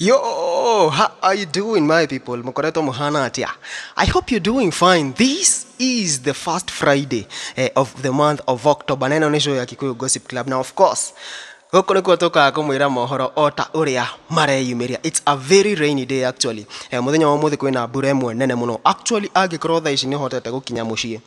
Yo, how are you doing, my people? Mukoretwo muhana atia? I hope you're doing fine. This is the first Friday of the month of October. Na ĩno nĩ show ya Kikuyu Gossip Club. Now, of course, gũkũ nĩkuo tũkaga kũmwĩra mohoro o ta ũrĩa mareyumĩria. It's a very rainy day actually. Mũthenya wa ũmũthĩ kwĩna mbura ĩmwe nene mũno. Actually, angĩkorwo thaa ici nĩ ũhotete gũkinya mũciĩ,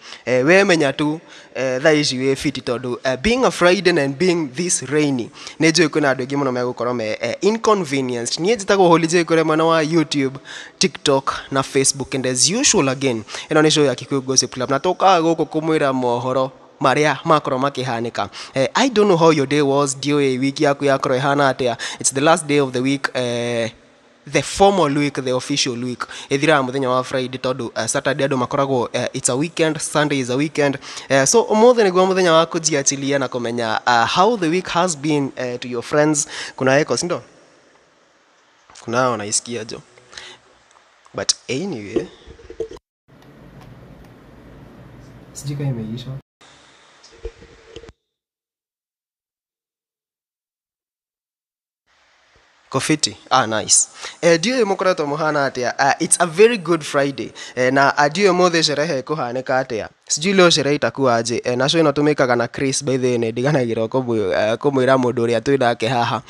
we menya tu thaa ici wĩ fiti tondũ being a Friday and being this rainy, nĩ njũĩ kwĩna andũ aingĩ mũno megũkorwo me inconvenienced. Niĩ njĩtagwo Holy J kũrĩa mwena wa YouTube, TikTok na Facebook, and as usual again, ĩno nĩ show ya Kikuyu Gossip Club na tũkaga gũkũ kũmwĩra mohoro marĩa makorwo makĩhanĩka. I don't know how your day was, ndiũĩ wiki yaku yakorwo ĩhana atĩa. It's the last day of the week, the formal week, the official week ĩthiraga mũthenya wa Friday tondũ Saturday andũ makoragwo, it's a weekend, Sunday is a weekend. So ũmũthĩ nĩguo mũthenya wa kũjiachilia na kũmenya how the week has been to your friends. Kuna echo, si ndio? Kuna wanaisikia jo, but anyway, sijui kama imeisha. Kofiti. Ah, nice. Ndiũĩ mũkoretwo mũhana atĩa. It's a very good Friday. Na ndiũĩ ũmũthĩ sherehe ĩkũhanĩka atĩa. Sijui leo sherehe itakuwa aje. Na show ĩno tũmĩkaga na Chris, by the way, nĩ ndiganagĩrwo kũmwĩra mũndũ ũrĩa twĩ nake haha.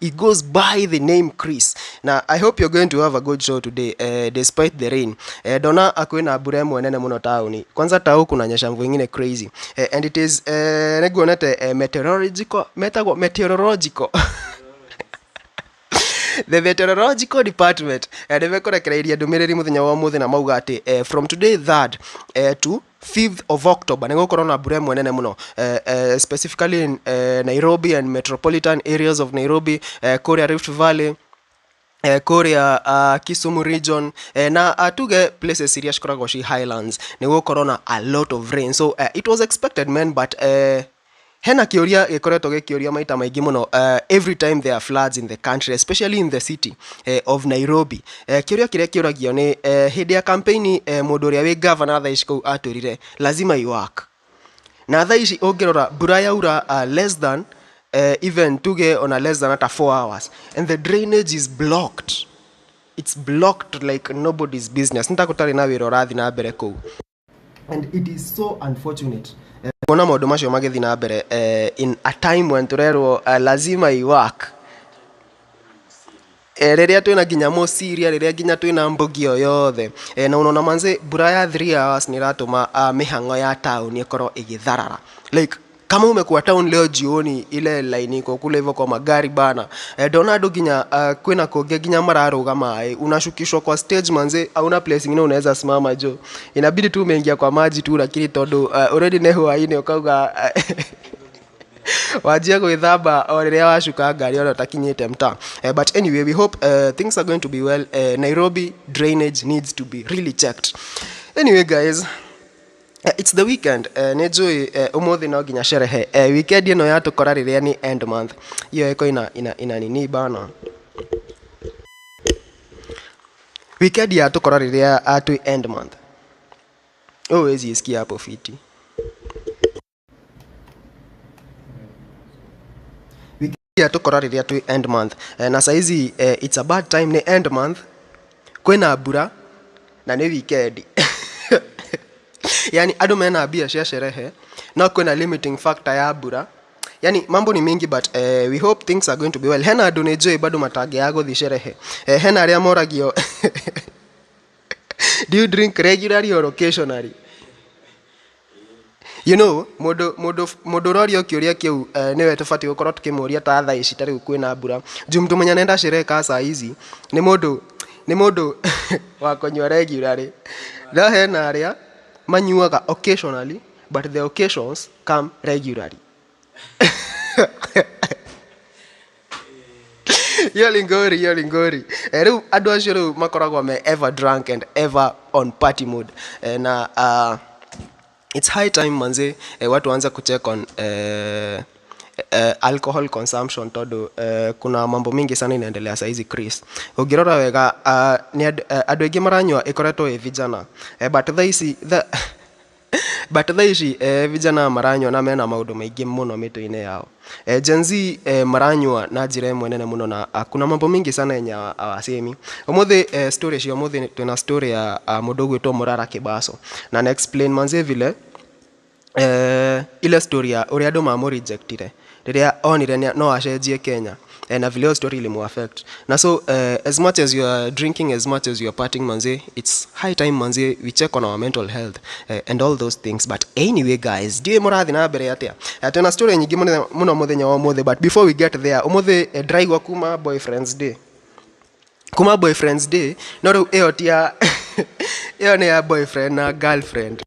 He goes by the name Chris. Na I hope you're going to have a good show today, despite the rain. Ndona kwĩna mbura ĩmwe nene mũno taũni. Kwanza tao kunanyesha mvua ingine crazy. And it is, nĩnguonete, meteorological, metagwo meteorological. The meteorological department nĩ mekũrekereiria ndũmĩrĩri mũthenya wa ũmũthĩ na mauga atĩ from today 3rd to 5th of October nĩ gũkorwo na mbura ĩmwe nene mũno, specifically in Nairobi and metropolitan areas of Nairobi, kũrĩa Rift Valley, kũrĩa Kisumu region, na tuge places iria cikoragwo ci highlands nĩ gũkorwo na a lot of rain. So it was expected, man, but hena kĩũria gĩkoretwo gĩkĩũrio maita maingĩ mũno every time there are floods in the country, especially in the city of Nairobi. Kĩũria kĩrĩa kĩũragio nĩ hĩndĩ ya campaign, mũndũ ũrĩa wĩ governor thaa ici kũu atwĩrire lazima i-work, na thaa ici ũngĩrora mbura yaura less than even tuge ona less than hata 4 hours and the drainage is blocked. It's blocked like nobody's business, nĩ ta gũtarĩ na wĩra ũrathiĩ na mbere kũu, and it is so unfortunate kuona maũndũ macio magĩthiĩ na mbere in a time when tũrerwo lazima i-work, rĩrĩa twĩna nginya mũciria, rĩrĩa nginya twĩna mbugi o yothe, na unaona manze mbura ya 3 hours nĩ ĩratũma mĩhang'o ya town ĩkorwo ĩgĩtharara. Like kama umekuwa town leo jioni, ile line iko kule hivyo kwa magari bana, ndona andũ nginya kwĩna kũngĩ nginya mararũga maĩ, unashukishwa kwa stage manze, hauna place ingine unaweza simama jo, inabidi tu umeingia kwa maji tu, lakini tondũ already nĩ hwaĩ-inĩ ũkauga wanjia gwĩthamba o rĩrĩa wacuka ngari ona ũtakinyĩte mtaa. But anyway, we hope things are going to be well. Nairobi drainage needs to be really checked. Anyway guys, it's the weekend. Nĩ njũĩ ũmũthĩ no nginya sherehe. Weekend ĩno yatũkora rĩrĩa nĩ end month, iyo ĩko ina nini bana, weekend yatũkora rĩrĩa twĩ end month, huwezi isikia hapo fiti. Weekend yatũkora rĩrĩa twĩ end month, na saizi it's a bad time, nĩ end month, kwĩna mbura na nĩ weekend, yani andũ mena mbia cia sherehe no kwĩna limiting factor ya mbura, yani mambo ni mingi, but we hope things are going to be well. Hena andũ nĩ njũĩ bado matangĩaga gũthiĩ sherehe. Hena arĩa moragio, "Do you drink regularly or occasionally?" You know, mũndũ ũrorio kĩũria kĩu, nĩwe tũbatiĩ gũkorwo tũkĩmũria ta thaa ici ta rĩu kwĩna mbura, juu mtu mwenye anaenda sherehe ka saa hizi nĩ mũndũ wa kũnyua regularly, no hena arĩa manyuaga occasionally, but the occasions come regularly. Hiyo ni ngori, hiyo ni ngori. Rĩu andũ acio rĩu makoragwo me ever drunk and ever on party mode. Na it's high time manze watu waanze kucheck on alcohol consumption tondũ kuna mambo mingi sana inaendelea saizi. Chris, ũngĩrora wega, nĩ andũ aingĩ maranyua ĩkoretwo ĩ vijana, but thaa ici But thaa ici vijana maranyua na mena maũndũ maingĩ mũno mĩtwe-inĩ yao. Gen Z maranyua na njĩra ĩmwe nene mũno na kuna mambo mingi sana yenye hawasemi. Ũmũthĩ story cia ũmũthĩ twĩna story ya mũndũ ũgwĩtwo Morara Kebaso na na explain manze vile ile story ya ũrĩa andũ mamũrejectire rĩrĩa onire no acenjie Kenya, na vile hiyo story ilimuaffect. Na so as much as you are drinking, as much as you are partying, manze, it's high time, manze, we check on our mental health and all those things. But anyway guys, ndiũĩ mũrathiĩ na mbere atĩa. Twĩna story nyingĩ mũno mũno mũthenya wa ũmũthĩ, but before we get there, ũmũthĩ ndĩraigua kuma boyfriends day, kuma boyfriends day, no rĩu ĩyo ti ya ĩyo nĩ ya boyfriend na girlfriend.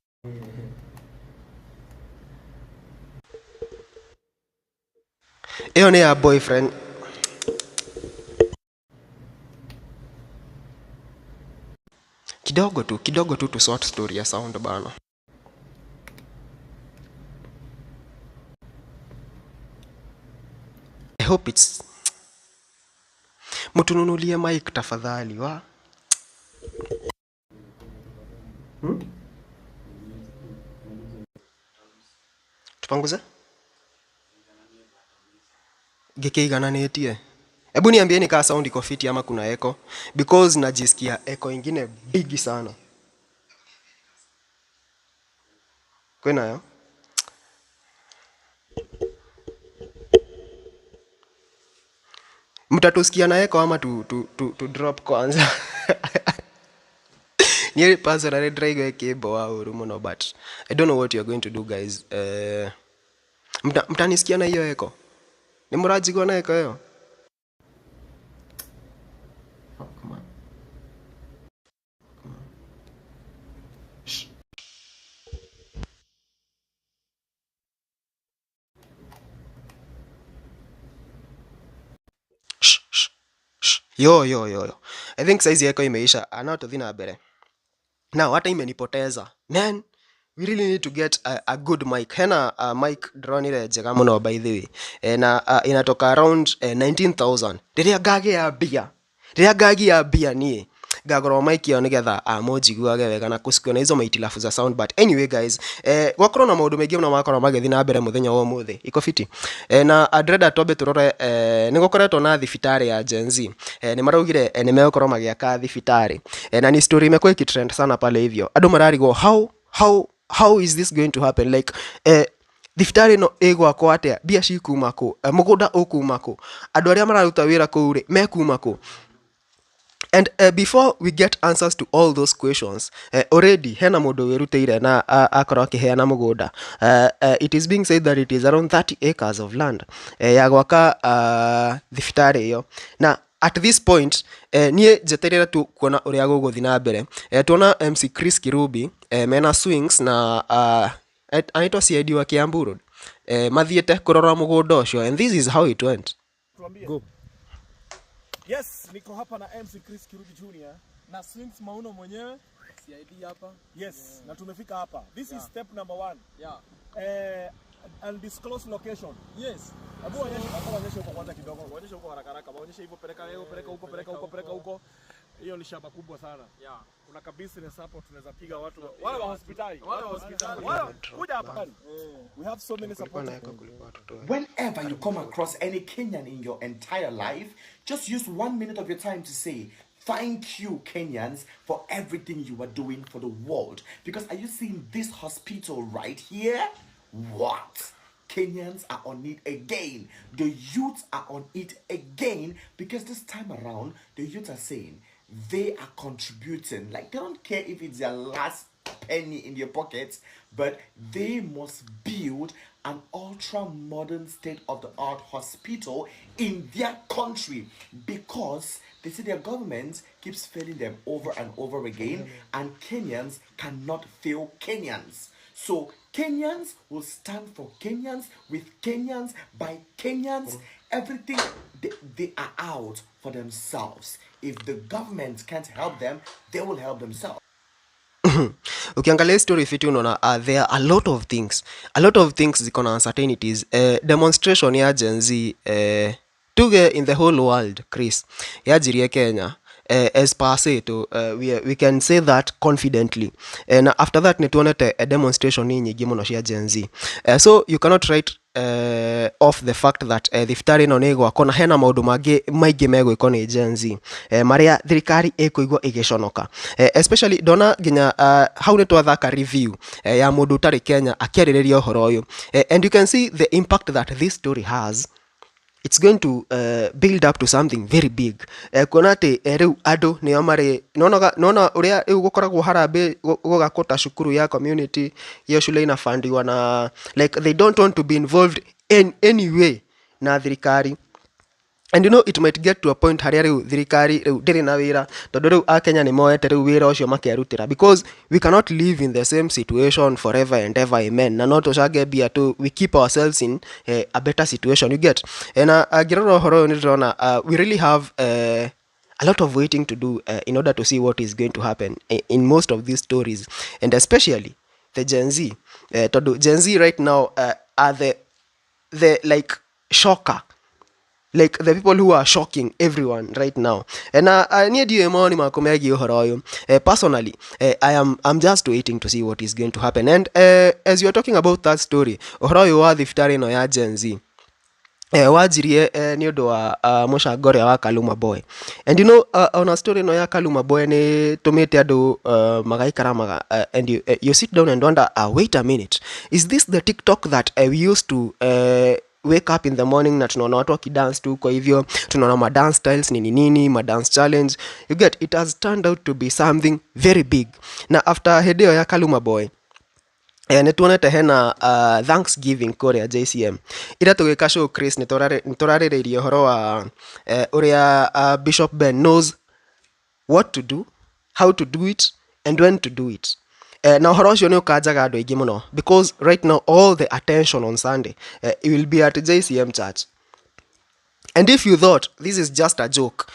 Ĩyo nĩ ya boyfriend. Kidogo tu, kidogo tu, tu sort story ya sound bana. I hope it's mtununulie mic tafadhali wa. Tupanguze gĩkĩigananĩtie. Hebu niambieni kaa sound iko fiti ama kuna echo, because najisikia echo ingine bigi sana. Kwĩnayo? Mtatusikia na echo ama tu drop kwanza? Niĩ personally ndĩraigua ĩkĩmboa ũru mũno, but I don't know what you're going to do guys. Mtanisikia na hiyo echo? Nĩ mũranjigua na echo ĩyo? Oh, come on. Come on. Shh. Shh, shh, shh. Yo, yo, yo, yo. I think saizi echo imeisha. No tuthi na mbere. Now hata imenipoteza. Man, we really need to get a good mic. Hena mic ndĩronire njega mũno by the way. Na inatoka around 19,000. Rĩrĩa ngagĩa mbia. Rĩrĩa ngagĩa mbia niĩ ngagũra mic ĩyo nĩgetha mũnjiguage wega na kũsikio na hizo mahitilafu za sound. But anyway guys, gwakorwo na maũndũ maingĩ mũno makorwo magĩthiĩ na mbere mũthenya wa ũmũthĩ. Iko fiti. Na ndĩrenda twambe tũrore, nĩ gũkoretwo na thibitarĩ ya Gen Z. Nĩ maraugire nĩ megũkorwo magĩaka thibitarĩ. Na ni story imekuwa ikitrend sana pale hivyo. Andũ mararigwo how is this going to happen, like thibitarĩ ĩno ĩgwakwo atĩa, mbia cikuma kũ, mũgũnda ũkuma kũ, andũ arĩa mararuta wĩra kũu rĩ mekuma kũ? And before we get answers to all those questions, already hena mũndũ wĩrutĩire na akorwo akĩheana mũgũnda. It is being said that it is around 30 acres of land ya gwaka thibitarĩ ĩyo. Na at this point niĩ njeterere tu kuona ũrĩa gũgũthiĩ na mbere. Tuona MC Chris Kirubi mena swings na anaitwa CID wa Kiambu Road, mathiĩte kũrora mũgũnda ũcio, and this is how it went. Tuambie. Go. Yes, niko hapa na MC Chris Kirubi Jr. Na Swings Mauno mwenyewe CID hapa. Yes, na tumefika hapa. This is step number 1. Yeah. Undisclosed location. Yes. Hebu onyesha, hebu onyesha huko kwanza kidogo. Onyesha huko haraka haraka. Onyesha hivyo, peleka leo, peleka huko, peleka huko, peleka huko. Hiyo ni shamba kubwa sana. Yeah. Kuna ka business hapo tunaweza piga watu wale wa hospitali. Wale wa hospitali. Wale kuja hapa. We have so many Kulikuwa na supporters. echo kuliko watoto. Whenever you come across any Kenyan in your entire life, just use 1 minute of your time to say, thank you, Kenyans, for everything you are doing for the world. Because are you seeing this hospital right here? What? Kenyans are on it again. The youths are on it again, because this time around, the youths are saying they are contributing. Like, they don't care if it's their last penny in their pockets, but they must build an ultra-modern state-of-the-art hospital in their country, because they say their government keeps failing them over and over again, and Kenyans cannot fail Kenyans. So Kenyans will stand for Kenyans, with Kenyans, by Kenyans. Everything, they are out for themselves. If the government can't help them, they will help themselves. Ukiangalia story fiti unaona there are a lot of things, a lot of things ziko na uncertainties. Demonstration ya Gen Z tuge in the whole world, Chris, yanjirie Kenya. As per se to we can say that confidently. Na after that nĩ tuonete a demonstration nyingĩ mũno cia Gen Z. So you cannot write off the fact that thibitarĩ ĩno nĩ ĩgwakwo na hena maũndũ mangĩ maingĩ megwĩkwo nĩ Gen Z marĩa thirikari ĩkũigua ĩgĩconoka, especially ndona nginya hau nĩ twathaka review ya mũndũ ũtarĩ Kenya akĩarĩrĩria ũhoro ũyũ, and you can see the impact that this story has. It's going to build up to something very big, kuona atĩ rĩu andũ nĩo marĩ nona ũrĩa rĩu gũkoragwo harambĩ gũgakwo ta cukuru ya community. Hiyo shule inafundiwa na, like, they don't want to be involved in any way na thirikari. And you know it might get to a point harĩa rĩu thirikari rĩu ndĩrĩ na wĩra, tondũ rĩu akenya nĩ moete rĩu wĩra ũcio makerutĩra, because we cannot live in the same situation forever and ever, amen. Na no tũcange mbia tu we keep ourselves in a better situation, you get. Na ngĩrora ũhoro ũyũ nĩ ndĩrona we really have a lot of waiting to do in order to see what is going to happen in most of these stories, and especially the Gen Z, tondũ Gen Z right now are the like shocker, like the people who are shocking everyone right now. Na niĩ ndiũĩ mawoni makwa megiĩ ũhoro ũyũ. Personally, I'm just waiting to see what is going to happen. And as you are talking about that story, ũhoro ũyũ wa thibitarĩ ĩno ya Gen Z wanjirie nĩ ũndũ wa mũcango ũrĩa wa Kaluma Boy. And you know ona story ĩno ya Kaluma Boy nĩ tũmĩte andũ magaikara maga, and you sit down and wonder, wait a minute, is this the TikTok that we used to wake up in the morning na tunaona watu wakidance tu? Kwa hivyo tunaona ma dance styles, nini nini, ma dance challenge, you get. It has turned out to be something very big. Na after hĩndĩ ĩyo ya Kaluma Boy, nĩ tuonete hena thanksgiving kũrĩa JCM. Ira tũgĩka show, Chris, nĩ tũrarĩrĩirie ũhoro wa ũrĩa Bishop Ben knows what to do, how to do it and when to do it. Na ũhoro ũcio nĩ ũkanjaga andũ aingĩ mũno, because right now all the attention on Sunday it will be at JCM Church. And if you thought this is just a joke,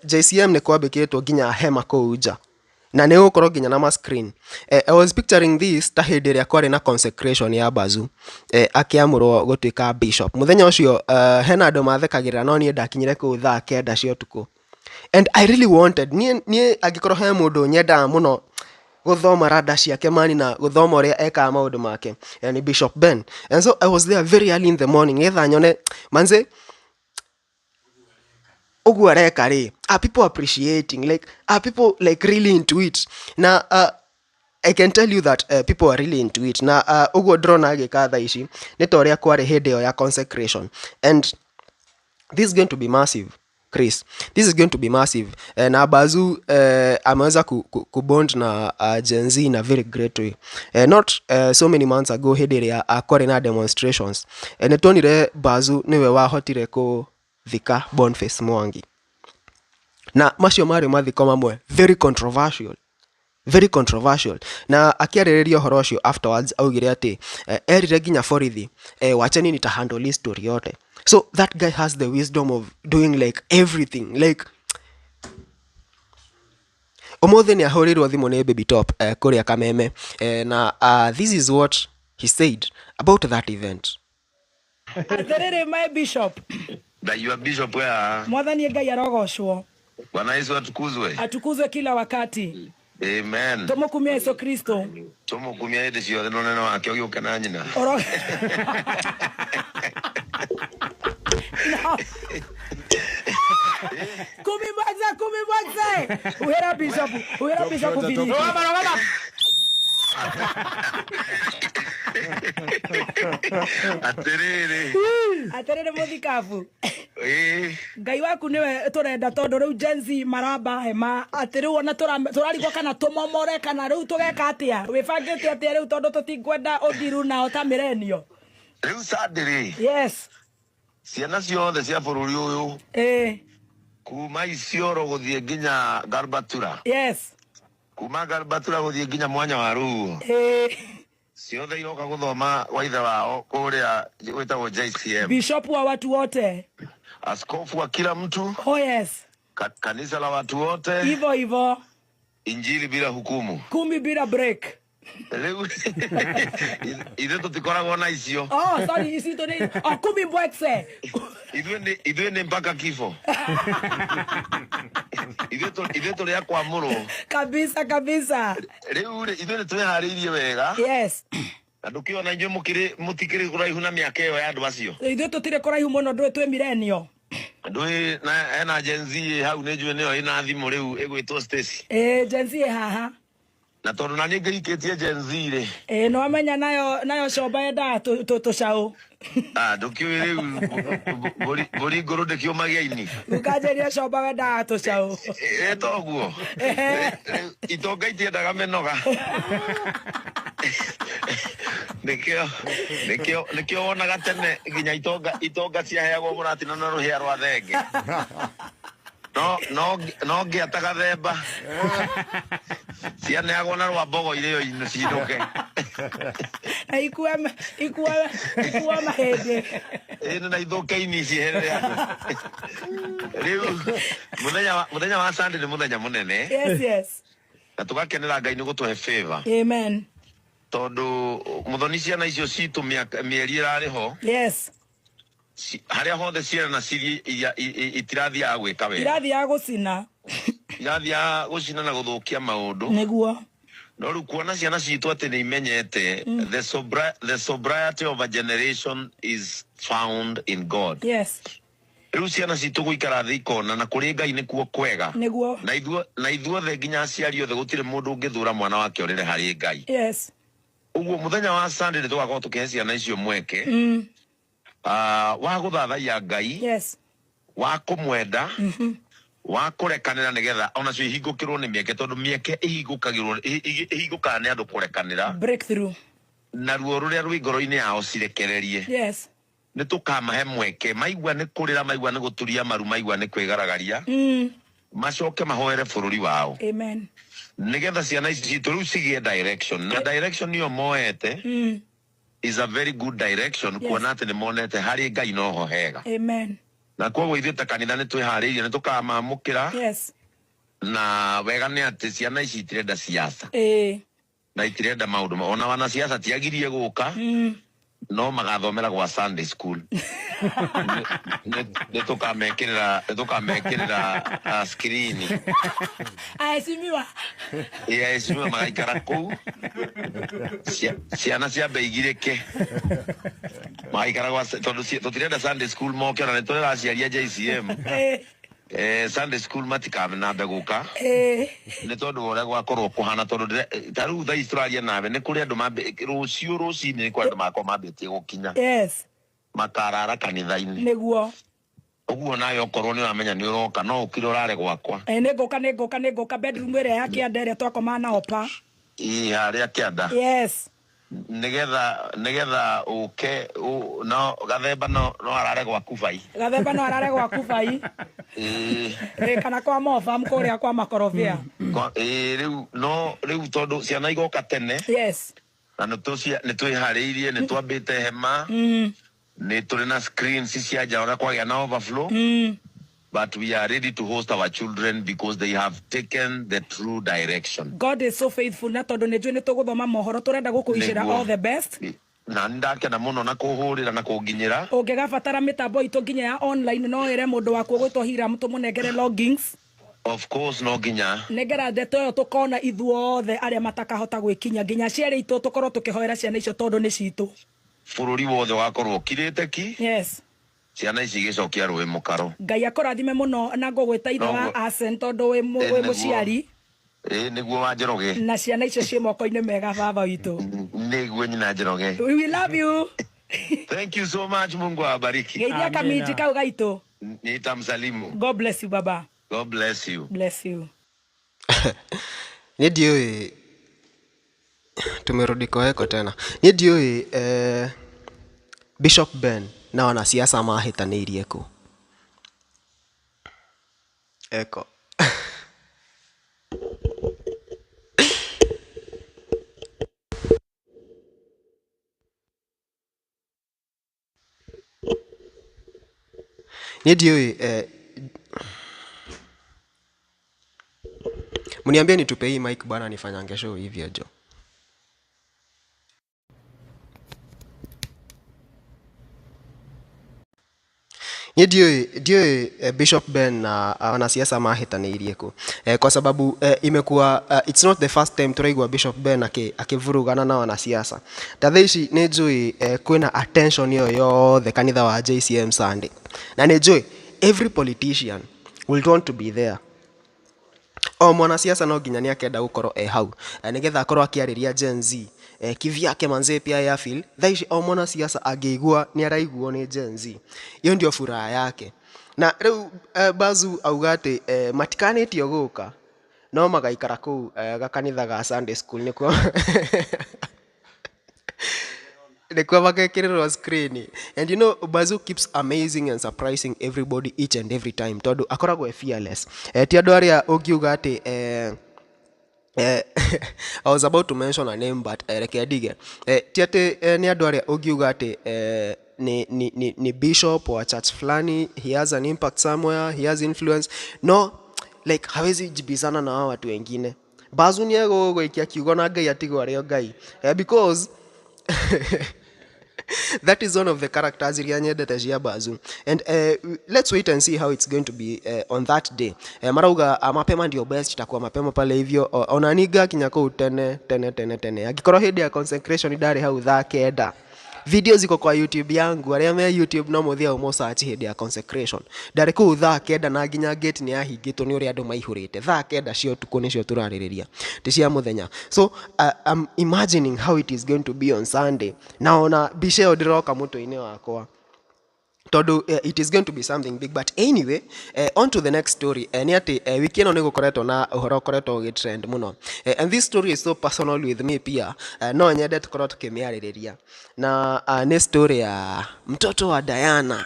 JCM nĩ kwambĩkĩtwo nginya hema kũu nja na nĩ gũkorwo nginya na ma screen. I was picturing this ta hĩndĩ ĩrĩa kwarĩ na consecration ya Bazu, akĩamũrwo gũtuĩka bishop. Mũthenya ũcio hena andũ mathekagĩrĩra, no niĩ ndakinyire kũu thaa 9 cia ũtukũ and I really wanted, niĩ angĩkorwo he mũndũ nyendaga mũno gũthoma rada ciake mani na gũthoma ũrĩa ekaga maũndũ make, ni Bishop Ben. And so I was there very early in the morning nĩgetha nyone manze ũguo areka rĩ, are people appreciating, like, are people like really into it? Na I can tell you that people are really into it. Na ũguo ndĩrona agĩka thaa ici nĩ ta ũrĩa kwarĩ hĩndĩ ĩyo ya consecration. And this is going to be massive, Chris. This is going to be massive. Na Bazu ameweza kubond na Gen Z in a very great way. Not so many months ago, hĩndĩ ĩrĩa kwarĩ na demonstrations, nĩ tuonire Bazu nĩwe wahotire kũthika Boniface Mwangi, na macio marĩ mathiko mamwe very controversial, very controversial. Na akĩarĩrĩria ũhoro ũcio afterwards augire atĩ erire nginya borithi, wacheni nitahandle hii story yote. So that guy has the wisdom of doing like everything. Like ũmũthĩ nĩ ahũrĩirwo thimũ nĩ Baby Top kũrĩa Kameme, na this is what he said about that event. Atĩrĩrĩ, my bishop. Na your bishop where? Mwathani Ngai arogocwo. Bwana Yesu atukuzwe. Atukuzwe kila wakati. Amen. Tũmũkumia Yesu Kristo. Tumukumia hĩndĩ ciothe na ũnene wake ũgĩũka na nyina. Oro no. Kumi mbakse, kumi mbakse. Uhera bishop, uhera bishop Billy. Rũgama, rũgama. Atĩrĩrĩ. Atĩrĩrĩ mũthikabu. Ĩĩ. Ngai waku niwe tũrenda, tondũ rĩu Gen Z maramba hema atĩ rĩu ona tũrarigwo kana tũmomore kana rĩu tũgeka atĩa. Wĩbangĩte atĩa rĩu, tondũ tũtingwenda ũthiru nao ta mirenio? Rĩu Sunday rĩ. Yes. Ciana ciothe cia bũrũri ũyũ kuma Isiolo gũthiĩ nginya Garbatura. Kuma Garbatura gũthiĩ nginya mwanya wa Ruo. Ciothe iroka gũthoma wa ithe wao kũrĩa gwĩtagwo JCM. Bishop wa watu wote. Askofu wa kila mtu. Oh yes. Kanisa la watu wote. Hivyo hivyo. Injili bila hukumu. Kumi bila break. Rĩu ithuĩ tũtikoragwo na icio. Oh, sorry, ici tũ nĩ oh, kumi mbwekse. Ithuĩ nĩ mpaka kifo. Ithuĩ tũrĩ a kwamũrwo. Kabisa kabisa. Rĩu rĩ, ithuĩ nĩ twĩharĩirie wega. Yes. Na ndũkĩona inyuĩ mũtikĩrĩ kũraihu na mĩaka ĩyo ya andũ acio. Ithuĩ tũtirĩ kũraihu mũno, ndũĩ twĩ milenio. Ndũĩ na hena Gen Z ĩ hau nĩ njũĩ nĩyo ĩna thimũ rĩu ĩgwĩtwo Stacy. Gen Z ĩ haha. Na tondũ na niĩ ngĩhikĩtie Gen Z rĩ. Nĩwamenya nayo comba yendaga tũcaũ. Ah, ndũkĩũĩ rĩu mbũri ngũrũ ndĩkĩũmagia ini. Ũkanjĩria comba wendaga tũcaũ. Toguo. Itonga itiendaga mĩnoga. Nĩkĩo wonaga tene nginya itonga ciaheagwo mũratina na rũhĩa rwa thenge. No ngĩata gathemba. Cianeagwo na rwa mbogo irĩo cinũke. Na ikue mahĩndĩ. Ĩĩ na ithũke ini cieherere andũ. Rĩu mũthenya wa Sunday nĩ mũthenya mũnene. Yes, yes. Na tũgakenera Ngai nĩ gũtũhe favor. Amen. Tondũ mũthoni ciana icio citũ mĩeri ĩrarĩ ho. Yes. Harĩa hothe ciana cithiĩ itirathiaga gwĩka wega. Irathiaga gũcina. Irathiaga gũcina na gũthũkia maũndũ. Nĩguo. No rĩu kuona ciana citũ atĩ nĩ imenyete the sobriety of a generation is found in God. Yes. Rĩu ciana citũ gũikara thĩ ikona na kũrĩ Ngai nĩkuo kwega. Nĩguo. Na ithuothe nginya aciari othe gũtirĩ mũndũ ũngĩthũra mwana wake ũrĩre harĩ Ngai. Yes. Ũguo mũthenya wa Sunday nĩ tũgakorwo tũkĩhe ciana icio mweke. Wa gũthathaiya Ngai. Yes. Wa kũmwenda. Wa kũrekanĩra nĩgetha onacio ihingũkĩrwo nĩ mĩeke tondũ mĩeke ĩhingũkagĩrwo ĩhingũkaga nĩ andũ kũrekanĩra. Breakthrough. Na ruo rũrĩa rwĩ ngoro-inĩ yao cirekererie. Yes. Nĩ tũkamahe mweke maigua nĩ kũrĩra maigua nĩ gũturia maru maigua nĩ kwĩgaragaria. Macoke mahoere bũrũri wao. Amen. Nĩgetha ciana ici citũ rĩu cigĩe direction na direction ĩyo moete is a very good direction. Yes. Kuona atĩ nĩ monete harĩ Ngai noho hega. Amen. Na koguo ithuĩ ta kanitha nĩ twĩharĩirie nĩ tũkamamũkĩra. Yes. Na wega nĩ atĩ ciana ici itirenda siasa. Na itirenda maũndũ ona wanasiasa tiagirie gũka. No magathomera gwa Sunday school. Nĩ tũkamekĩrĩra screen. Aheshimiwa. Aheshimiwa magaikara kũu. Ciana ciambe igirĩke. Magaikara gwa tondũ tũtirenda Sunday school moke ona nĩ tũrera aciari a JCM. Sunday school matikanambe gũka. Nĩ tondũ wa ũrĩa gwakorwo kũhana tondũ ta rĩu thaa ici tũraria nawe nĩ kũrĩ andũ rũciũ rũcinĩ nĩ kũrĩ andũ magakorwo mambĩtie gũkinya. Yes. Makarara kanitha-inĩ. Nĩguo. Ũguo nawe okorwo nĩ ũramenya nĩ ũroka no ũkire ũrare gwakwa. Nĩngũka bedroom ĩrĩa ya kĩanda ĩrĩa twakomaga na opa. Ĩĩ harĩa kĩanda. Yes. Nĩgetha ũke no gathemba no arare gwaku bai. Gathemba no arare gwaku bai. Kana kwa mofa kũrĩa kwa makorobia. Rĩu no rĩu tondũ ciana igoka tene. Yes. Na nĩ twĩharĩirie nĩ twambĩte hema. Nĩ tũrĩ na screens cia nja ũrĩa kwagĩa na overflow. But we are ready to host our children because they have taken the true direction. God is so faithful na tondu nĩ njũĩ nĩ tũgũthoma mohoro tũrenda gũkũicĩra all the best. Na ndakena mũno na kũhũrĩra na kũnginyĩra. Ũngĩgabatara mĩtambo itũ nginya ya online no ĩre mũndũ waku ũgwĩtwo Hiram tũmũnengere logins. Of course no nginya. Nengera ndeto ĩyo tũkona ithuothe arĩa matakahota gwĩkinya nginya aciari aitũ tũkorwo tũkĩhoera ciana icio tondũ nĩ citũ. Bũrũri wothe wakorwo ũkirĩte ki. Yes. Ciana ici igĩcokia rũĩ mũkaro. Ngai akũrathime mũno na ngũgwĩta ithe wa Asen tondũ wĩ mũciari. Nĩguo wa Njoroge. Na ciana icio ciĩ moko-inĩ mega baba witũ. Nĩguo nyina Njoroge. We love you. Thank you so much, Mungu awabariki. Geithia kaminji kau gaitũ. Nitamsalimu. God bless you baba. God bless you. Bless you. Niĩ ndiũĩ tumerudi kwa eko tena. Niĩ ndiũĩ Bishop Ben na wanasiasa mahĩtanĩirie kũ. Eko. Niĩ ndiũĩ mniambie nitupe hii mic bana nifanyange show hivi ajo. Niĩ ndiũĩ Bishop Ben na wanasiasa mahĩtanĩirie kũ, kwa sababu imekuwa it's not the first time tũraigua Bishop Ben akĩvurugana na wanasiasa. Ta thaa ici nĩ njũĩ kwĩna attention ĩyo yothe kanitha wa JCM Sunday, na nĩ njũĩ every politician will want to be there. O mwanasiasa no nginya nĩ akenda gũkorwo e hau, nĩgetha akorwo akĩarĩria Gen Z kivyake. Manzee pia ya feel thaa ici o mwanasiasa angĩigua nĩ araiguo nĩ Gen Z, hiyo ndio furaha yake. Na rĩu Bazu auga atĩ matikanĩtio gũka, no magaikara kũu gakanitha ga Sunday school, nĩkuo magekĩrĩrwo screen. And you know Bazu keeps amazing and surprising everybody each and every time, tondũ akoragwo e fearless. Ti andũ arĩa ũngiuga atĩ I was about to mention a name, but reke ndige. Ti atĩ nĩ andũ arĩa ũngiuga atĩ ni bishop wa church fulani, he has an impact somewhere, he has influence, no like hawezi jibizana na hao watu wengine. Bazu nĩ egũgũikia kiugo na Ngai atigwo arĩ o Ngai, because that is one of the characters iria nyendete cia Bazu. And let's wait and see how it's going to be on that day. Marauga mapema ndio best, itakuwa mapema pale hivyo. Ona niga kinya kũu tene tene tene tene. Angĩkorwo hĩndĩ ya consecration ndarĩ hau thaa 9, video ziko kwa YouTube yangu, arĩa me YouTube no mũthia ũmũsearch. Hĩndĩ ya consecration ndarĩ kũu thaa 9, na nginya gate nĩ yahingĩtwo nĩ ũrĩa andũ maihũrĩte. Thaa 9 cia ũtukũ nĩcio tũrarĩrĩria, ti cia mũthenya. So I'm imagining how it is going to be on Sunday, na ona mbica ĩyo ndĩroka mũtwe-inĩ wakwa, tondũ it is going to be something big. But anyway, on to the next story. Nĩ atĩ wiki ĩno nĩ gũkoretwo na ũhoro ũkoretwo ũgĩtrend mũno, and this story is so personal with me pia, no nyende tũkorwo tũkĩmĩarĩrĩria, na nĩ story ya mtoto wa Diana.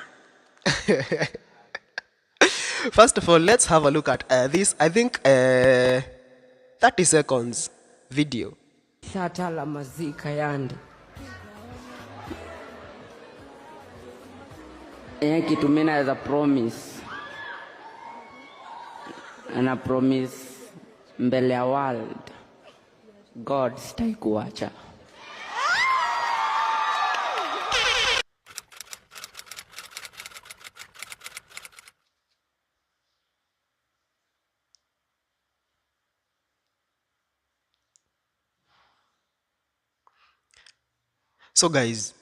First of all, let's have a look at this, I think 30 seconds video. Satala mazika yandi kitu mimi naweza promise na promise mbele ya world, God, sitai kuacha. So guys,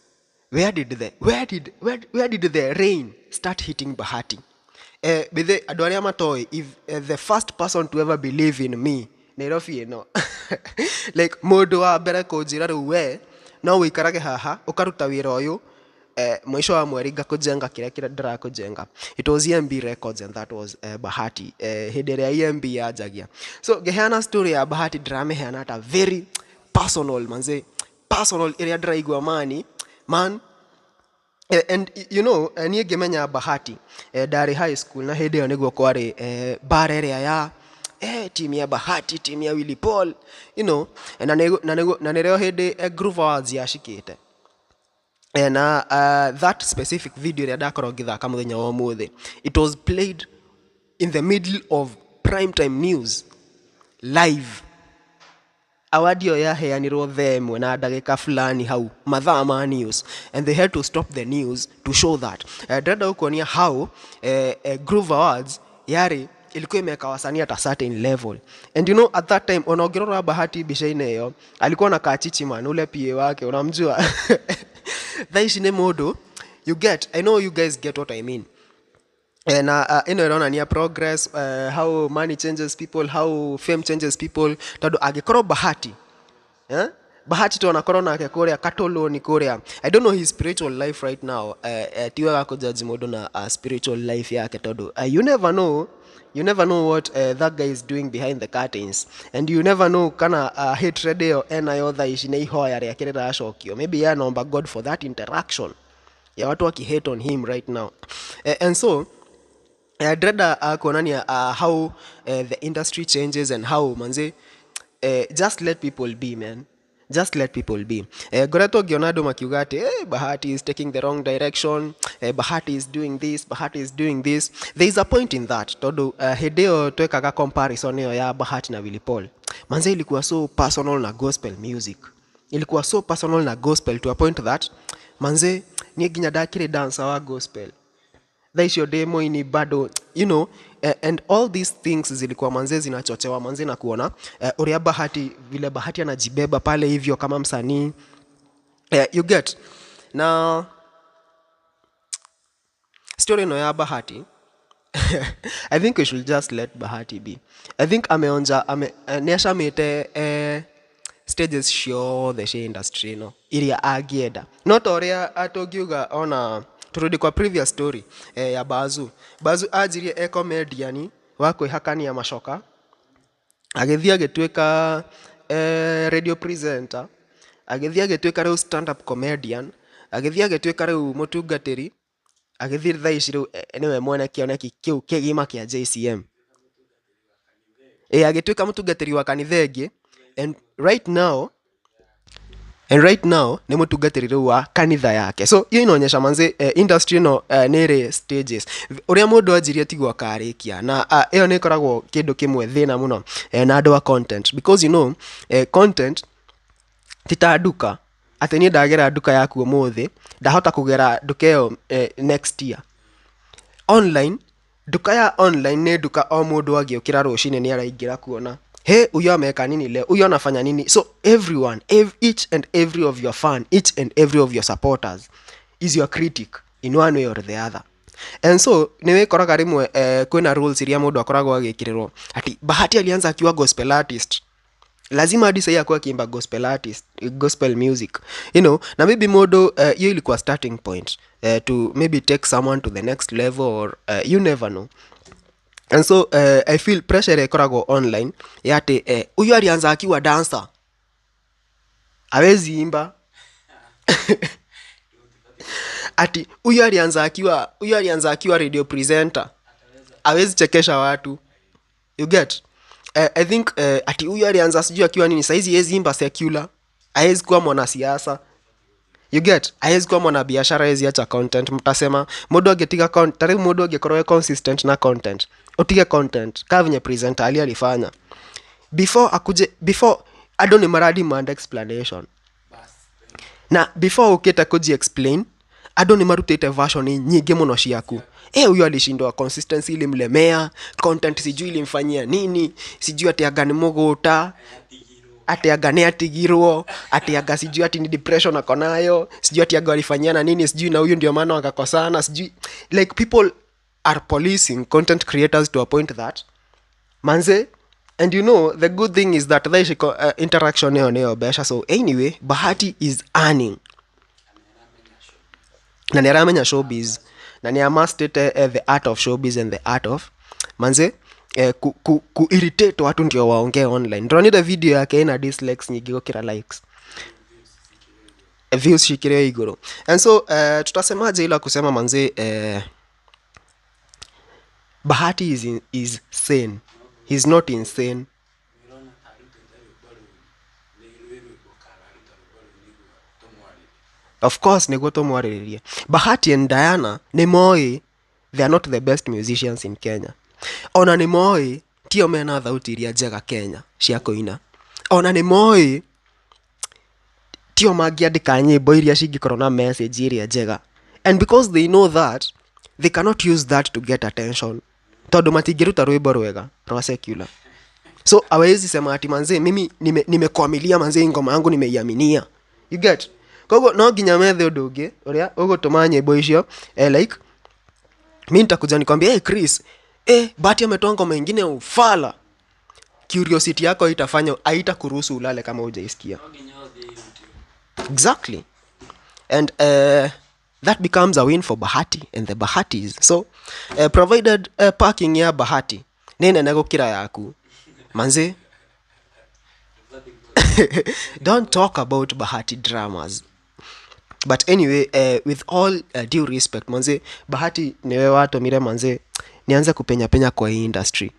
where did the rain start hitting Bahati? Bethe andũ arĩa matoĩ, if the first person to ever believe in me Nairobi ĩno, like mũndũ wa mbere kũnjĩra rĩu we no wĩikarage haha ũkaruta wĩra ũyũ, mwisho wa mweri ngakũjenga kĩrĩa kĩrĩa ndĩrakũjenga, it was EMB Records, and that was Bahati, hĩndĩ ĩrĩa EMB yanjagia. So ngĩheana story ya Bahati, ndĩramĩheana ta very personal, manze, personal ĩrĩa ndĩraigua mani man. And you know, niĩ ngĩmenya Bahati, ndarĩ high school, na hĩndĩ ĩyo nĩguo kwarĩ bara ĩrĩa ya team ya Bahati, team ya Willy Paul, na nĩrĩo hĩndĩ Groove Awards yacikĩte. Na that specific video ĩrĩa ndakorwo ngĩthaka mũthenya wa ũmũthĩ, it was played in the middle of primetime news live. Award ĩyo yaheanirwo thaa 1 na ndagĩka fulani hau mathaa ma news, and they had to stop the news to show that. Ndĩrenda gũkuonia how Groove Awards yarĩ ilikuwa imeweka wasanii at a certain level. And you know, at that time, ona ũngĩrora Bahati mbica-inĩ ĩyo, alikuwa na kachichi man, ule PA wake unamjua. Thaa ici nĩ mũndũ, you get, I know you guys get what I mean. Na ĩno ĩronania progress, how money changes people, how fame changes people, tondũ angĩkorwo Bahati, eh? Bahati tu anakorwo nake kũrĩa katoloni kũrĩa, I don't know his spiritual life right now. Ti wega kũjudge mũndũ na spiritual life yake, tondũ you never know, you never know what that guy is doing behind the curtains, and you never know kana hatred ĩyo enayo thaa ici nĩ ihoya rĩake rĩracokio. Maybe yeye anaomba God for that interaction ya watu wakihate on him right now. And so ndĩrenda kuonania how the industry changes and how, manze, just let people be, man, just let people be. Ngoretwo ngĩona andũ makiuga atĩ hey, Bahati is taking the wrong direction, Bahati is doing this, Bahati is doing this. There is a point in that, tondũ hĩndĩ ĩyo twekaga comparison ĩyo ya Bahati na Willy Paul, manze, ilikuwa so personal na gospel music, ilikuwa so personal na gospel to a point that, manze, niĩ nginya ndakĩrĩ dancer wa gospel. Thaa icio ndĩ mũini bado, and all these things zilikuwa manze zinachochewa manze na kuona ũrĩa Bahati, vile Bahati anajibeba pale hivyo kama msanii, you get. Na story ĩno ya Bahati, I think we should just let Bahati be. I think ameonja nĩacamĩte stages ciothe cia industry ĩno iria angĩenda, no ta ũrĩa tũngiuga ona turudi kwa previous story ya Bazu. Bazu anjirie e comedian wa kwĩhakania macoka, agĩthiĩ agĩtuĩka radio presenter, agĩthiĩ agĩtuĩka rĩu stand up comedian, agĩthiĩ agĩtuĩka rĩu mũtungatĩri, agĩthiĩ thaa ici rĩu nĩwe mwene kĩoneki kĩu kĩgima kĩa JCM. Agĩtuĩka mũtungatĩri wa kanitha ĩngĩ, and right now nĩ mũtungatĩri rĩu wa kanitha yake. So hiyo inaonyesha manze industry ĩno nĩ ĩrĩ stages. Ũrĩa mũndũ anjirie tiguo akarĩkia, na ĩyo nĩ ĩkoragwo kĩndũ kĩmwe thĩna mũno na andũ a content, because content ti ta nduka atĩ niĩ ndagera nduka yaku ũmũthĩ, ndahota kũgera nduka ĩyo next year. Online, nduka ya online nĩ nduka o mũndũ agĩũkĩra rũcinĩ nĩ araingĩra kuona, "He, huyo ameweka nini leo? Huyo anafanya nini?" So everyone, each and every of your fan, each and every of your supporters is your critic in one way or the other. And so nĩ wĩkoraga rĩmwe kwĩna rules iria mũndũ akoragwo agĩkĩrĩrwo ati Bahati alianza akiwa gospel artist, lazima hadi sahii akuwa akiimba gospel artist, gospel music, na maybe mũndũ hiyo ilikuwa starting point to maybe take someone to the next level or you never know. And so I feel pressure ĩrĩa ĩkoragwo online ya atĩ huyu alianza akiwa dancer, hawezi imba, ati huyu alianza akiwa radio presenter, hawezi chekesha watu, you get. I think ati huyu alianza sijui akiwa nini, saizi hawezi imba secular, hawezi kuwa mwanasiasa, you get, hawezi kuwa mwanabiashara, hawezi acha content. Mtasema mundu angĩtiga ta rĩu mũndũ angĩkorwo e consistent na content, ũtige content kaa venye presenter Ali alifanya before akuje, before andũ nĩ mara demand explanation, na before ukite kuji explain andũ nĩ marutĩte version nyingĩ mũno ciaku. Huyu alishindwa, consistency ilimlemea, content sijui ilimfanyia nini, sijui ati anga nĩ mũgũta, ati anga nĩ atigirwo, ati anga sijui ati ni depression ako nayo, sijui ati anga walifanyiana nini, sijui na huyu ndio maana wakakosana, sijui. Like, people are policing content creators to a point that manze, and the good thing is that thaa ici interaction ĩyo nĩyo mbeca. So anyway, Bahati is earning na nĩ aramenya showbiz na nĩ amastete the art of showbiz and the art of manze ku irritate watu ndio waongee online. Ndĩronire video yake ina dislikes nyingĩ gũkĩra likes. Views cikĩrĩ igũrũ. And so tutasemaje ila kusema manze Bahati is sane. He's not insane. Of course nĩguo tũmwarĩrĩrie. Bahati and Diana nĩ moĩ they are not the best musicians in Kenya. Ona nĩ moĩ tio mena thauti iria njega Kenya cia kũina. Ona nĩ moĩ tio mangĩandĩka nyĩmbo iria cingĩkorwo na message ĩrĩa njega. And because they know that, they cannot use that to get attention, tondũ matingĩruta rwĩmbo rwega rwa secular. So awezi sema ati manzee mimi nimekwamilia, manzee ngoma yangu nimeiaminia, you get. Koguo no nginya methe ũndũ ũngĩ ũrĩa ũgũtũma nyĩmbo icio like mi nitakuja nikwambia, "Hey, Chris, Bahati ametoa ngoma ingine ya ufala." Curiosity yako itafanya haitakuruhusu ulale kama hujaisikia. Exactly. And that becomes a win for Bahati and the Bahatis. So provided parking ya Bahati nĩ nene gũkĩra yaku, manze don't talk about Bahati dramas. But anyway, with all due respect, manze Bahati niwe watũmire manze nianze kupenya penya kwa hii industry.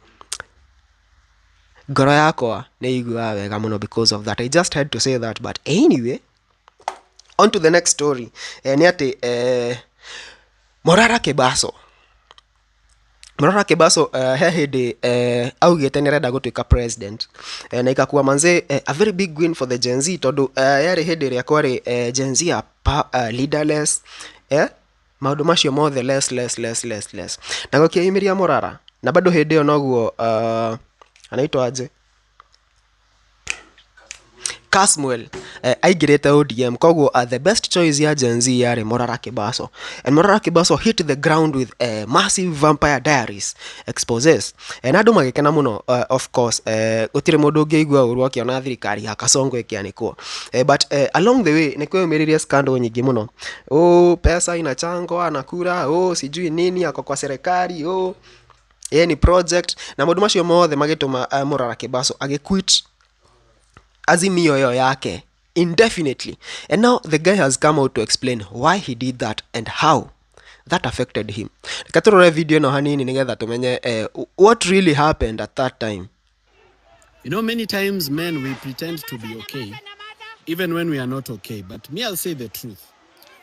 Ngoro yakwa nĩ iguaga wega mũno because of that. I just had to say that. But anyway, on to the next story. Nĩ atĩ Morara Kebaso, Morara Kebaso he hĩndĩ augĩte nĩ arenda gũtuĩka president, na ikakuwa manze a very big win for the Gen Z, tondũ yarĩ hĩndĩ ĩrĩa kwarĩ Gen Z are leaderless. Maũndũ macio mothe less, less, less, less, less. Na gũkĩyumĩria Morara na bado hĩndĩ ĩyo noguo anaitwa aje, Kasmuel, aingĩrĩte ODM. Koguo the best choice ya Gen Z yarĩ Morara Kebaso, and Morara Kebaso hit the ground with massive Vampire Diaries exposes, na andũ magĩkena mũno. Of course, gũtirĩ mũndũ ũngĩigua ũru akĩona thirikari ya Kasongo ĩkĩanĩkwo, but along the way nĩ kwĩyumĩririe scandal nyingĩ mũno. Oh, pesa inachangwa na kura, oh, sijui nini, ako kwa serikali, oh, ye ni project, na maũndũ macio mothe magĩtũma Morara Kebaso agĩquit Azimio ĩyo yake indefinitely. And now the guy has come out to explain why he did that and how that affected him. Reke tũrore video ĩno hanini nĩgetha tũmenye what really happened at that time. Many times men, we pretend to be okay, even when we are not okay. But me, I'll say the truth.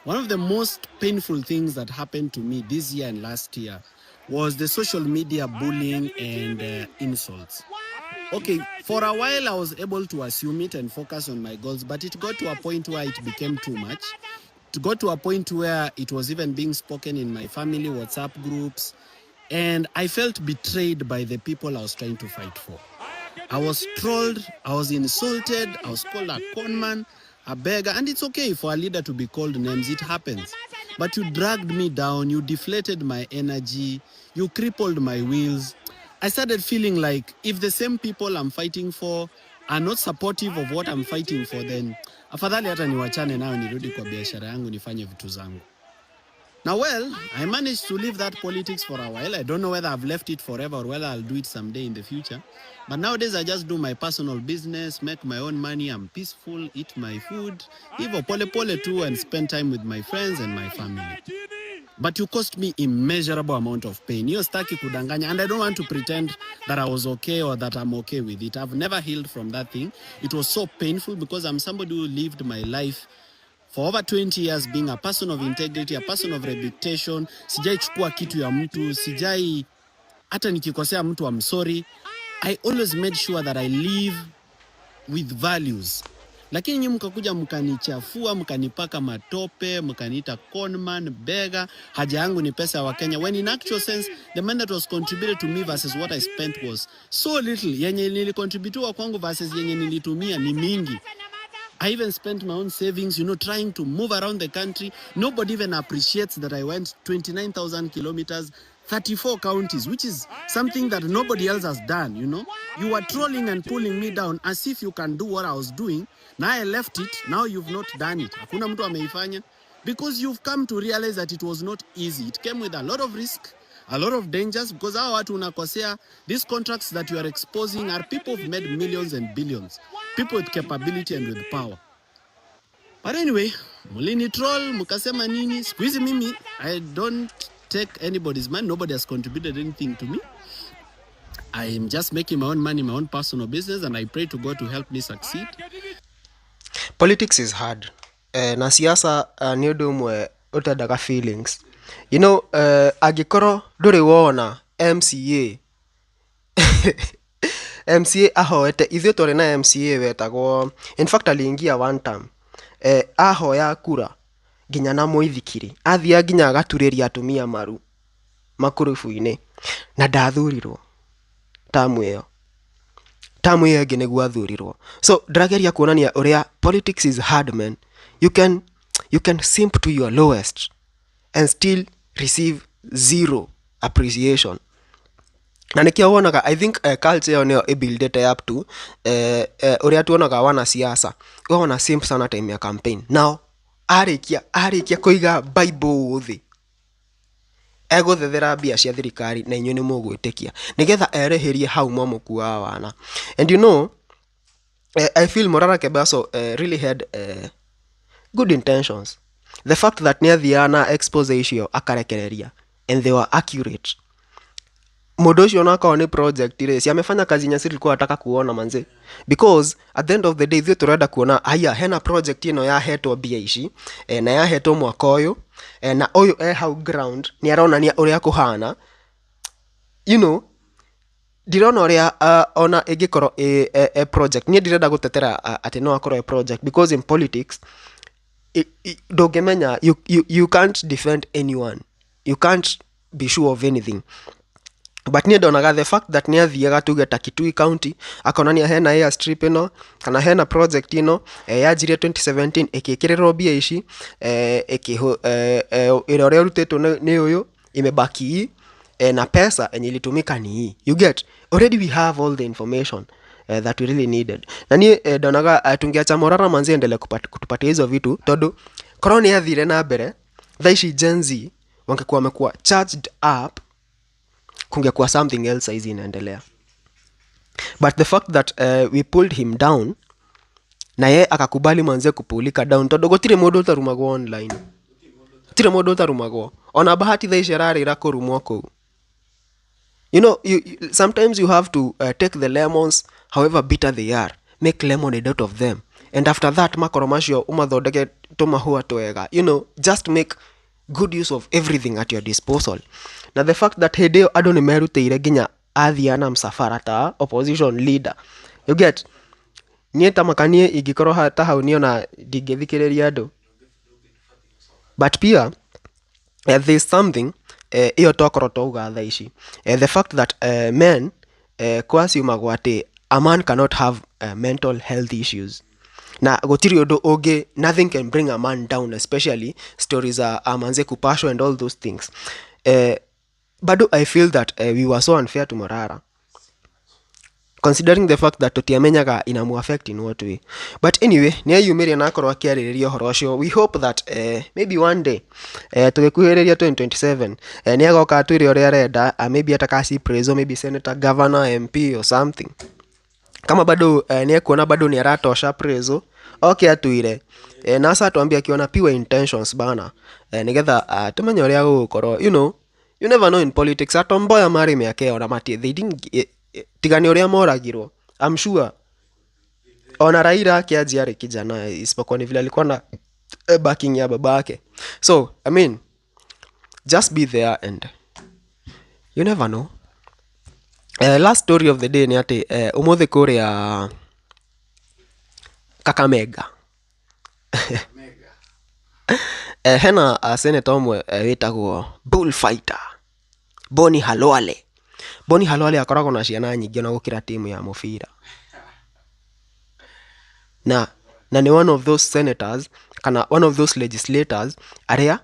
One of the most painful things that happened to me this year and last year was the social media bullying and insults. Okay, for a while I was able to assume it and focus on my goals, but it got to a point where it became too much. It got to a point where it was even being spoken in my family WhatsApp groups, and I felt betrayed by the people I was trying to fight for. I was trolled, I was insulted, I was called a conman, a beggar, and it's okay for a leader to be called names, it happens. But you dragged me down, you deflated my energy, you crippled my wheels. I started feeling like if the same people I'm fighting for are not supportive of what I'm fighting for, then afadhali hata niwachane nayo, nirudi kwa biashara yangu, nifanye vitu zangu. Now, well, I managed to leave that politics for a while. I don't know whether I've left it forever or whether I'll do it someday in the future. But nowadays, I just do my personal business, make my own money. I'm peaceful, eat my food, hivyo pole pole too, and spend time with my friends and my family. But you caused me immeasurable amount of pain. Hiyo staki kudanganya, and I don't want to pretend that I was okay or that I'm okay with it. I've never healed from that thing. It was so painful because I'm somebody who lived my life for over 20 years being a person of integrity, a person of reputation. Sijai chukua kitu ya mtu, sijai, hata nikikosea mtu, I'm sorry. I always made sure that I live with values. Lakini nyinyi mkakuja mkanichafua, mkanipaka matope, mkaniita conman, beggar, haja yangu ni pesa ya Wakenya. When in actual sense, the money that was contributed to me versus what I spent was so little. Yenye nilicontributiwa kwangu versus yenye nilitumia ni mingi. I even spent my own savings, trying to move around the country. Nobody even appreciates that I went 29,000 kilometers, 34 counties, which is something that nobody else has done. You were trolling and pulling me down as if you can do what I was doing. Now I left it, now you've not done it. Hakuna mtu ameifanya. Because you've come to realize that it was not easy. It came with a lot of risk, a lot of dangers, because hawa watu unakosea, these contracts that you are exposing are people who've made millions and billions, people with capability and with power. But anyway, mulini troll, mukasema nini. Siku hizi mimi, I don't take anybody's money. Nobody has contributed anything to me. I am just making my own money, my own personal business, and I pray to God to help me succeed. Politics is hard, na siasa nĩ ũndũ ũmwe ũtendaga feelings. Angĩkorwo ndũrĩ wona MCA, MCA ahoete, ithuĩ twarĩ na MCA wetagwo, in fact aliingia one term, ahoya kura nginya na mũithikiri, athiaga nginya agaturĩria atumia maru makurubu-inĩ, na ndathurirwo tamu ĩyo. Tamu ĩyo ĩngĩ nĩguo athurirwo. So ndĩrageria kuonania ũrĩa politics is hard, man. You can simp to your lowest and still receive zero appreciation. Na nĩkĩo wonaga, I think, culture ĩyo nĩyo ĩbuildĩte up to ũrĩa tuonaga wanasiasa wana simp sana time ya campaign. Now arĩkia kũiga bible thĩ, egũthethera mbia cia thirikari na inyuĩ nĩ mũgwĩtĩkia nĩgetha erĩhĩrie hau mwamũkuaga wana. And I feel Morara Kebaso really had good intentions. The fact that nĩ athiaga na expose icio akarekereria and they were accurate, mũndũ ũcio onakorwo nĩ project rĩ, si amefanya kazi yenye sisi tulikuwa nataka kuona manze? Because at the end of the day, ithuĩ tũrenda kuona haya, hena project ĩno yahetwo mbia ici, na yahetwo mwaka ũyũ, na ũyũ e hau ground nĩ aronania ũrĩa kũhana. Ndirona ũrĩa ona ĩngĩkorwo ĩ project. Niĩ ndirenda gũtetera atĩ no akorwo ĩ project, because in politics Ndũngĩmenya, you can't defend anyone, you can't be sure of anything, but niĩ ndonaga the fact that nĩ athiaga, tuge ta Kitui County, akonania hena airstrip ĩno kana hena project ĩno yanjirie 2017, ĩkĩkĩrĩrwo mbia ici, wĩra ũrĩa ũrutĩtwo nĩ ũyũ, imebaki hii, na pesa enye ilitumika ni hii. You get? Already we have all the information that we really needed. Na niĩ ndonaga tungiacha Morara manzi endele kutupatia hizo vitu, tondu korwo nĩ athire na mbere, thaa ici Gen Z wangekuwa wamekuwa charged up, kungekuwa something else saizi inaendelea. But the fact that we pulled him down na ye akakubali manze kupulika down, tondu gutiri mundu utarumagwo online, gutiri mundu utarumagwo. Ona Bahati thaa ici ararĩra kũrumwo kũu. You know you, you, sometimes you have to take the lemons, however bitter they are, make lemonade out of them, and after that makoro macio umathondeke tũmahũa twega. Just make good use of everything at your disposal. Na the fact that hĩndĩ ĩyo andũ nĩ merutĩire nginya athia na msafara ta opposition leader, you get? Niĩ ta makanie ingĩkorwo ta hau niona ndingĩthikĩrĩria andũ. But pia there's something ĩyo twakorwo twauga thaa ici, the fact that men kwaciumagwo atĩ a man cannot have mental health issues na gũtirĩ ũndũ ũngĩ, nothing can bring a man down, especially stories za manze kupashwa and all those things. Bado I feel that we were so unfair to Morara, considering the fact that tutiamenyaga inamu affect in what way. But anyway, nĩ eyumĩria na akorwo akĩarĩrĩria ũhoro ũcio. We hope that maybe one day, tũgĩkuhĩrĩria 2027, nĩ agoka atwĩre ũrĩa arenda, maybe ataka preso, maybe senator, governor, MP or something. Kama bado nĩ ekuona bado nĩ aratosha preso, oke atwire, na asa atwambie akiona pure intentions bana, nigetha tumenye ũrĩa gũgũkorwo. You never know in politics. Atomboya marĩ mĩaka ĩyo na mati they didn't, tiga nĩ ũrĩa moragirwo. I'm sure ona Raila akianjia arĩ kijana, isipokuwa ni vile alikuwa na backing ya babake. So I mean, just be there and you never know. Last story of the day nĩ atĩ ũmũthĩ kũrĩa Kakamega hena senator ũmwe wĩtagwo Bullfighter Boni Khalwale. Boni Khalwale akoragwo na ciana nyingĩ ona gũkĩra timu ya mũbira, na nĩ one of those senators kana one of those legislators arĩa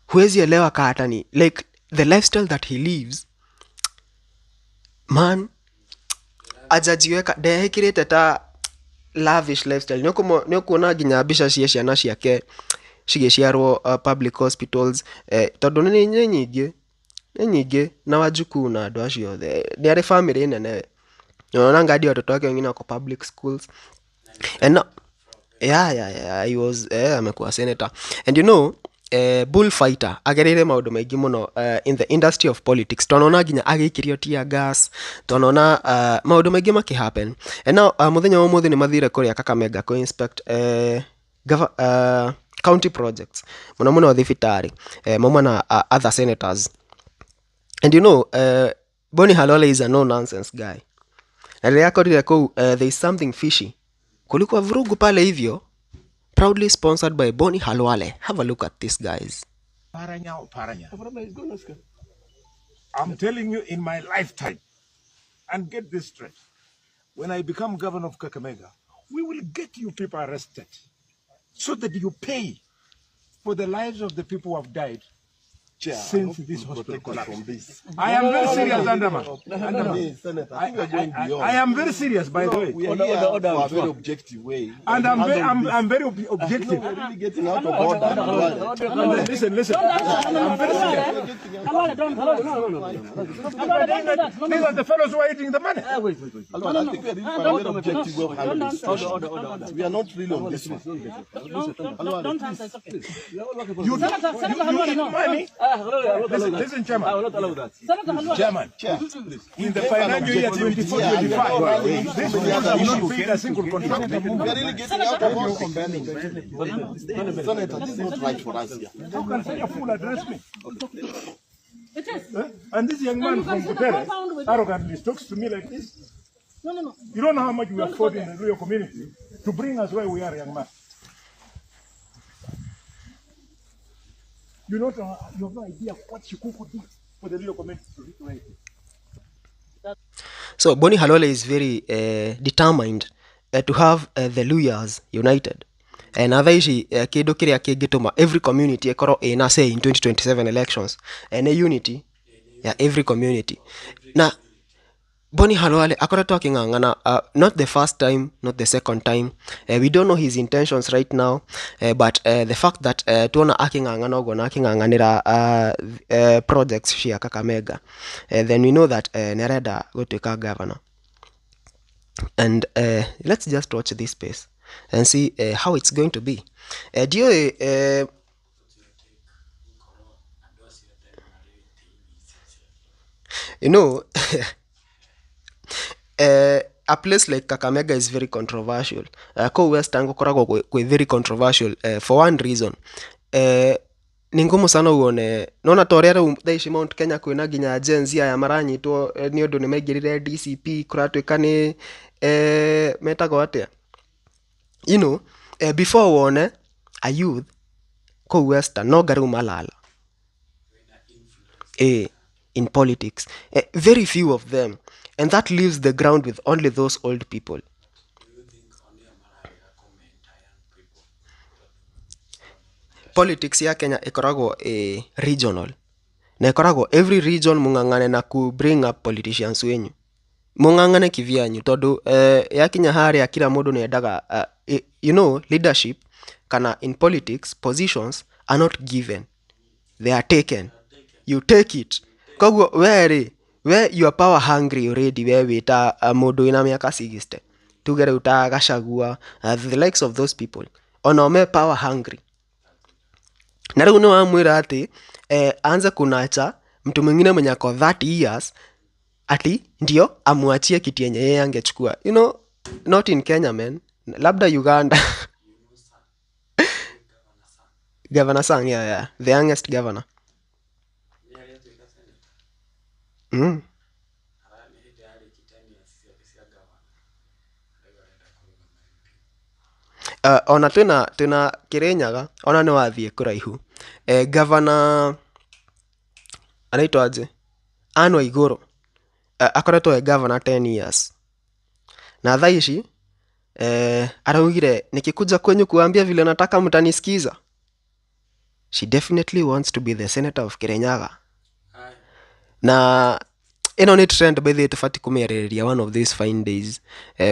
huwezi elewa ka hata ni like the lifestyle that he lives, man, ajajiweka ndehĩkĩrĩte ta lavish lifestyle. Nĩ ũkuona nginya mbica cia ciana ciake cigĩciarwo public hospitals, tondũ nĩ nyingĩ, nĩ nyingĩ, na wajukuu na andũ acio othe. Nĩ arĩ family nene. Unaona hadi watoto wake wengine wako public schools. And no, yeah, he was, amekuwa senator. And bullfighter agereire maũndũ maingĩ mũno in the industry of politics. Twanona nginya agĩikĩrio tear gas, twanona maũndũ maingĩ makĩhappen. And now mũthenya wa ũmũthĩ nĩ mathire kũrĩa Kakamega kũ inspect county projects, mũno mũno thibitarĩ, mauma na other senators. And Boni Khalwale is a no nonsense guy, na rĩrĩa akorire kũu there is something fishy, kulikuwa vurugu pale hivyo, proudly sponsored by Boni Khalwale. Have a look at this, guys. Paranya or Paranya. I'm telling you, in my lifetime, and get this straight, when I become governor of Kakamega, we will get you people arrested so that you pay for the lives of the people who have died Chair, I since hope this you hospital protect us collapsed. from this. I am very serious, Andaman. Andaman. Please, Senator, I think we are going beyond. I am very serious, by the way. We are here for a very objective way. And I'm very, Handle this. I'm very objective. We're really getting out of order. Listen, listen. I'm very serious. These are the fellows who are eating the money. I think we are really for a very objective way of handling this situation. We are not really on this one. Don't answer, it's okay. You, Senator, Senator you Khalwale, eat no. money. Listen, listen, Chairman. Senator Khalwale. Chairman, Chair, please. in the financial year 24-25, this fools have not paid a single contract. We are really getting out of order. Senator, this is not right for us here. How can such a fool address me? It is. Eh? And this young man And you from can see the Butere compound with- arrogantly talks to me like this. No, no, no. You don't know how much we Don't have fought go in the Luo community to bring us where we are, young man. You not you have no idea what Shikuku did for the Luo community to reach where it is. So Boni Khalwale is very determined to have the Luyas united. Na thaa ici kĩndũ kĩrĩa kĩngĩtũma every community ĩkorwo ĩna say in 2027 elections nĩ unity ya every community. Na Boni Khalwale akoretwo akĩng'ang'ana, not the first time, not the second time. We don't know his intentions right now, but the fact that tuona akĩng'ang'ana ũguo na akĩng'ang'anĩra projects cia Kakamega, then we know that nĩ arenda gũtuĩka governor. And let's just watch this space and see how it's going to be. Ndiũĩ a place like Kakamega is very controversial. Kũu Western gũkoragwo kwĩ very controversial for one reason. Ni ngumu sana uone nona ta ũrĩa rĩu thaa ici Mount Kenya kwĩna nginya Gen Z aya maranyitwo nĩ ũndũ nĩ maingĩrire DCP, kũratuĩka nĩ metagwo atĩa, before wone a youth kũu Western no nga rĩu Malala in politics, very few of them, and that leaves the ground with only those old people. Politics ya Kenya ĩkoragwo ĩ regional, na ĩkoragwo every region mũng'ang'ane na ku bring up politicians wenyu, mũng'ang'ane kivyanyu, tondũ yakinya harĩa kila mũndũ nĩendaga leadership kana in politics positions are not given, they are taken. You take it. Koguo we rĩ, we you are power hungry already, we wĩta mũndũ wĩna mĩaka 60, tuge rĩu ta Gachagua, the likes of those people, onao me power hungry. Na rĩu nĩ wamwĩra atĩ aanze kunacha mtu mwingine mwenye ako 30 years ati ndio amwachie kiti yenye yeye angechukua. Not in Kenya, man. Labda Uganda. Governor Sang, yeah. The youngest governor. Ona twina Kirinyaga, ona nĩ wathiĩ kũraihu. Governor anaitwa aje? Anne Waigũrũ. Akoretwo e governor 10 years. Na thaa ici araugire nikikuja kwenyu kuambia vile nataka mtanisikiza. She definitely wants to be the senator of Kirinyaga. Na ĩno nĩ trend by the way tũbatiĩ kũmĩarĩrĩria one of these fine days.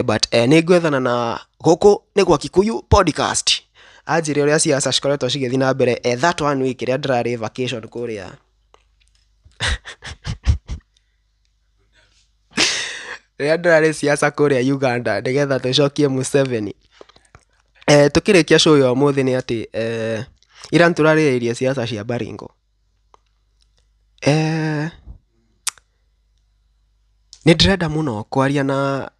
But nĩ ngwethana na gũkũ nĩ gwa Kikuyu podcast. Anjĩre ũrĩa siasa cikoretwo cigĩthiĩ na mbere that one week ĩrĩa ndĩrarĩ vacation kũrĩa. Rĩrĩa ndĩrarĩ siasa kũrĩa Uganda nĩgetha tũcokie Museveni. Tũkĩrĩkia show ya ũmũthĩ nĩ atĩ ira nĩtũrarĩrĩirie siasa cia Baringo. Nĩ ndĩrenda mũno kwaria na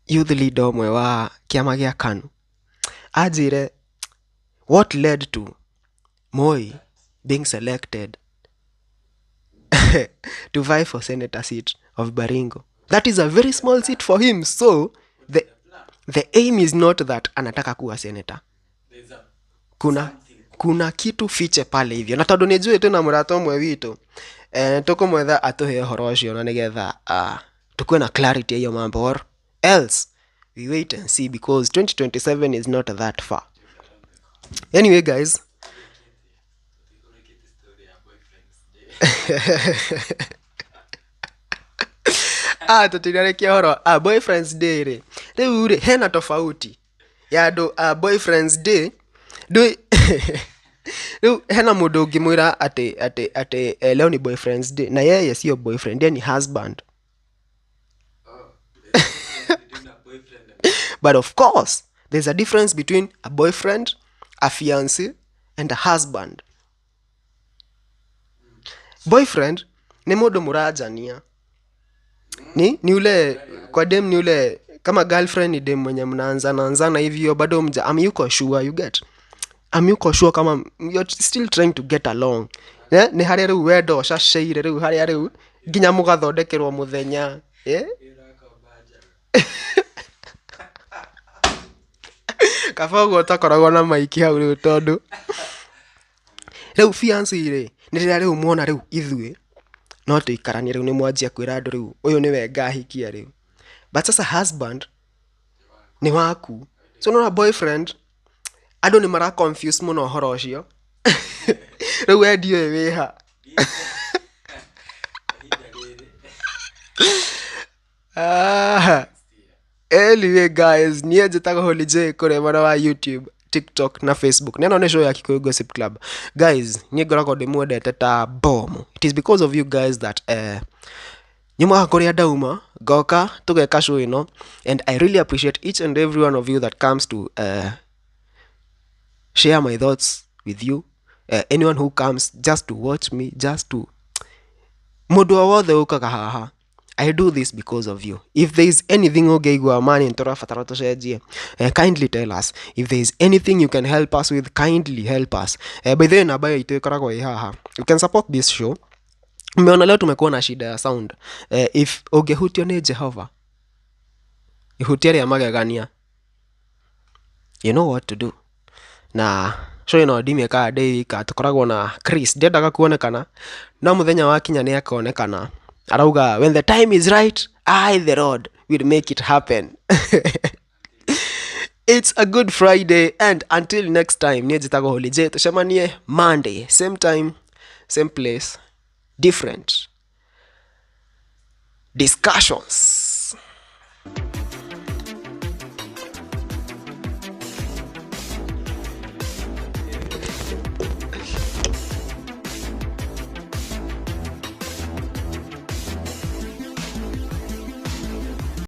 youth leader ũmwe wa kĩama gĩa KANU. Anjĩre what led to Moi being selected to vie for senator seat of Baringo. That is a very small seat for him. So the aim is not that anataka kuwa senator. Kuna kitu fiche pale hivyo. Na tondũ nĩ njũĩ twĩna mũrata ũmwe witũ, tũkũmwetha atũhe ũhoro ũcio na nĩgetha tukuwe na clarity ya hiyo mambo, or else we wait and see, because 2027 is not that far. Anyway guys, tũtirarĩkia ũhoro boyfriends day rĩ, rĩu rĩ hena tofauti ya andũ boyfriends day ndũĩ. Rĩu hena mũndũ ũngĩmwĩra atĩ leo ni boyfriends day, na yeye sio boyfriend, yeye ni husband. But of course there's a difference between a boyfriend, a fiancé and a husband. Boyfriend ni mũndũ mũranjania, ni ule kwa dem, ni ule kama girlfriend ni dem mwenye mnaanzana hivyo bado mja am yuko sure, you get am yuko sure kama you're still trying to get along. Ni harĩa rĩu wendo ũcaceire rĩu harĩa rĩu nginya mũgathondekerwo mũthenya. Kaba ũguo ũtakoragwo na maiki hau rĩu, tondũ Rĩu fiance rĩ, nĩ rĩrĩa rĩu mwona rĩu ithuĩ no tũikaranie rĩu nĩ mwanjia kwĩra andũ rĩu ũyũ nĩwe ngahikia rĩu. But sasa husband nĩ waku. So nona boyfriend andũ nĩ mara confuse mũno ũhoro ũcio. Rĩu we ndiũĩ wĩha. Ah. Anyway guys, niĩ njĩtagwo Holy J kũrĩa mwena wa YouTube, TikTok na Facebook. Neno nĩ show ya Kikuyu Gossip Club. Guys, niĩ ngoragwo ndĩmwendete ta bomb. It is because of you guys that nyumaga kũrĩa ndauma ngoka tũgeka show ĩno and I really appreciate each and every one of you that comes to share my thoughts with you. Anyone who comes just to watch me, just to mũndũ o wothe ũkaga haha I do this because of you. If there is anything ũngĩigua mani tũrabatara tũcenjie, kindly tell us. If there is anything you can help us with, kindly help us. By the way, namba itũ ĩkoragwo ĩ haha. You can support this show. Mmeona leo tumekuwa na shida ya sound. If ũngĩhutio nĩ Jehova, ihutia rĩa magegania, you know what to do. Na show ĩno ndimĩkaga ndĩ wika, tũkoragwo na Chris. Ndiendaga kuonekana, no mũthenya wakinya nĩ akonekana. Arauga when the time is right, I the Lord will make it happen. It's a good Friday and until next time, niĩ njĩtagwo Holy J. Tũcemanie Monday, same time, same place, different discussions.